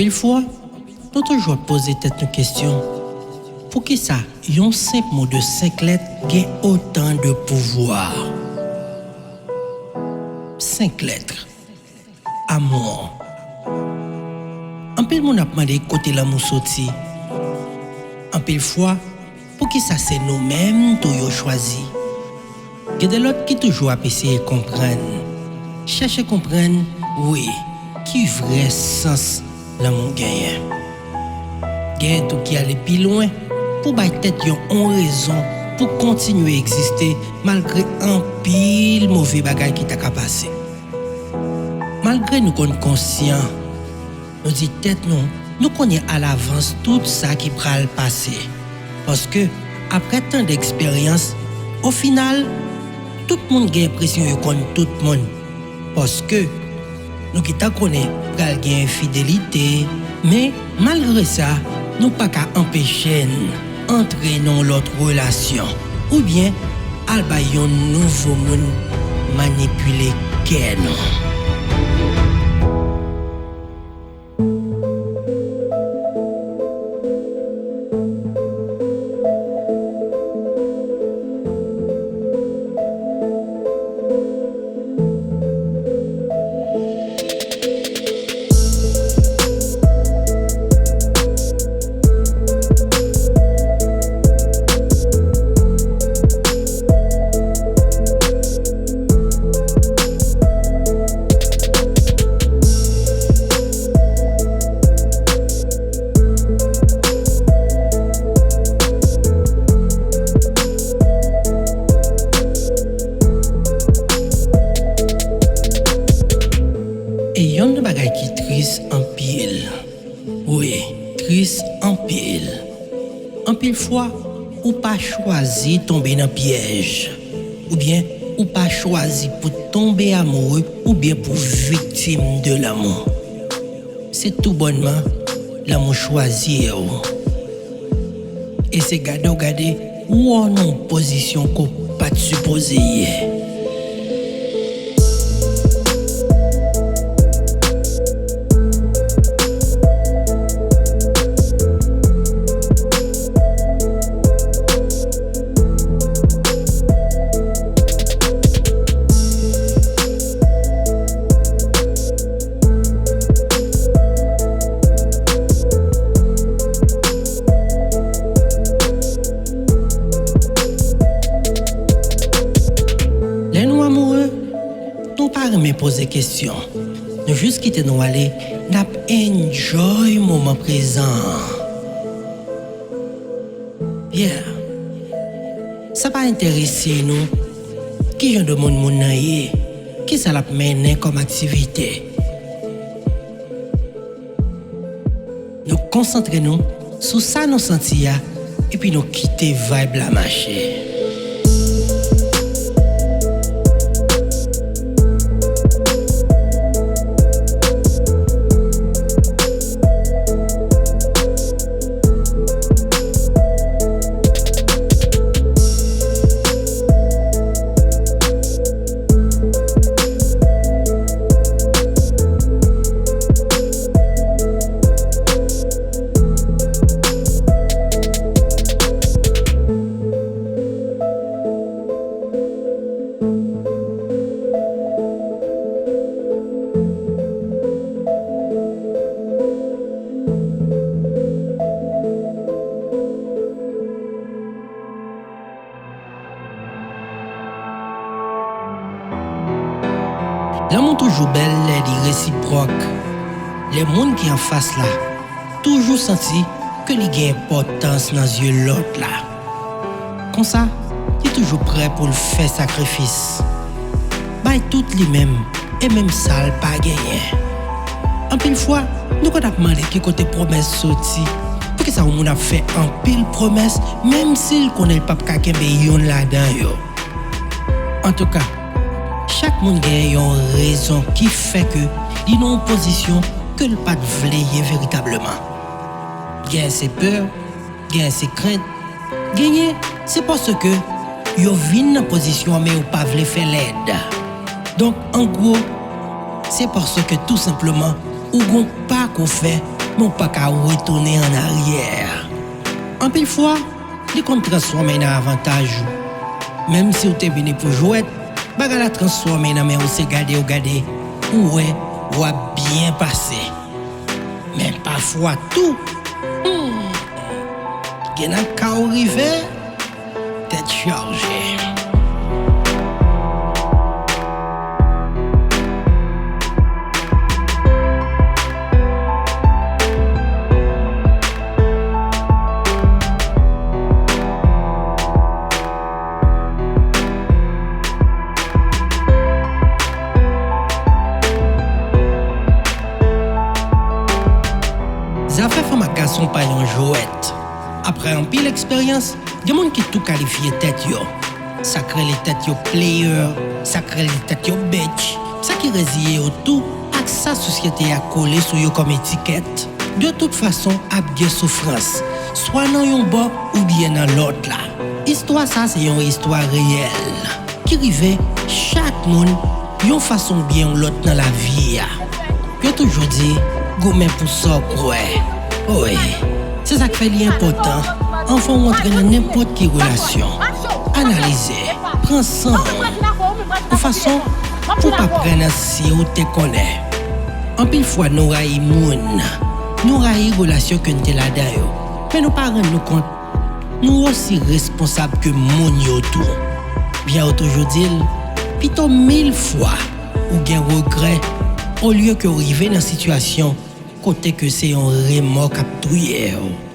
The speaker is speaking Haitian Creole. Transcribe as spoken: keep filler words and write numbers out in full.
Anpil fwa, nou toujou ap poze tèt nou kesyon, poukisa yon senp mo de senk lèt gen otan de pouvwa? Senk lèt. Amour. Anpil moun ap mande kote lanmou soti. Anpil fwa, poukisa se nou menm tou yo chwazi? Gen de lòt ki toujou ap eseye konprann. Chèche konprann, wi, ki vrè sans lanmou genyen. Genyen tou ki ale pi lwen pou bay tèt yo on rezon pou kontinye egziste malgre anpil move bagay ki ta ka pase. Malgre nou konn konsyan, nou di tèt nou, nou konnen alavans tout sa ki pral pase. Paske, apre tan de eksperyans, o final, tout moun gen enpresyon yo konn tout moun. Paske, nou gentan konnen pral gen enfidelite, men malgre sa, nou pa ka anpeche n antre nan yon lòt relasyon, oubyen al bay yon nouvo moun manipile kè nou. E yonn nan bagay ki tris anpil, wi, tris anpil. Anpil fwa, ou pa chwazi tonbe nan pyèj, oubyen ou pa chwazi pou tonbe amoure oubyen pou viktim de lanmou. Se tou bònman lanmou chwazi w. E se gade w gade, ou wè w nan yon pozisyon ke w pa t sipoze ye. Lè nou amoure, nou pa renmen poze kesyon. Nou jis kite nou ale, n ap enjoy moman prezan an. Yeah. Sa pa enterese nou ki jan de moun moun nan ye, kisa l ap mennen kòm aktivite. Nou konsantre nou sou sa nou santi a, epi nou kite vibe la mache. Lanmou toujou bèl lè li resipwòk. Lè moun ki anfas la toujou santi ke li gen enpòtans nan zye lòt la. Konsa, li toujou prè pou l fè sakrifis. Bay tout li menm, e menm sa l pa genyen. Anpil fwa, nou konn ap mande ki kote pwomès soti. Poukisa yon moun ap fè anpil pwomès, menm si l konnen l p ap ka kenbe yonn ladan yo? Antouka, chak moun gen yon rezon ki fè ke li nan yon pozisyon ke l pa t vle ye veritableman. Gen se pè, gen se krent, genyen se paske yo vin nan pozisyon an men yo pa vle fè lèd. Donk, an gwo, se paske tou senpleman ou gon pa ke w fè men w pa ka retounen annaryè. Anpil fwa, li konn transfòme nan avantaj ou. Menm si w te vini pou jwèt, bagay la transfòme nan men w, se gade w gade, ou wè, w ap byen pase. Men pafwa tou, hmm, gen nan ka w rive, tèt chaje. Zafè fanm ak gason pa yon jwèt. Apre anpil eksperyans, gen moun ki tou kalifye tèt yo. Sa k rele tèt yo player, sa k rele tèt yo bitch, sa ki reziye yo tou ak sa sosyete a kole sou yo kòm etikèt. De tout fason, ap gen soufrans, swa nan yon bò oubyen nan lòt la. Istwa sa se yon istwa reyèl ki rive chak moun yon fason oubyen yon lòt nan lavi a. Yo toujou di, goumen pou sa w kwè. Wi, se sa k fè li enpòtan, anvan w antre nan nenpòt ki relasyon, analize, pran san w, yon fason pou w pa pran nan si w te konnen. Anpil fwa, nou rayi moun, nou rayi relasyon ke n te ladan yo, men nou pa rann nou kont, nou osi responsab ke moun yo tou. Byen, yo toujou di l, pito mil fwa ou gen regrè, olye ke w rive nan sitiyasyon kote ke se yon remò k ap touye w.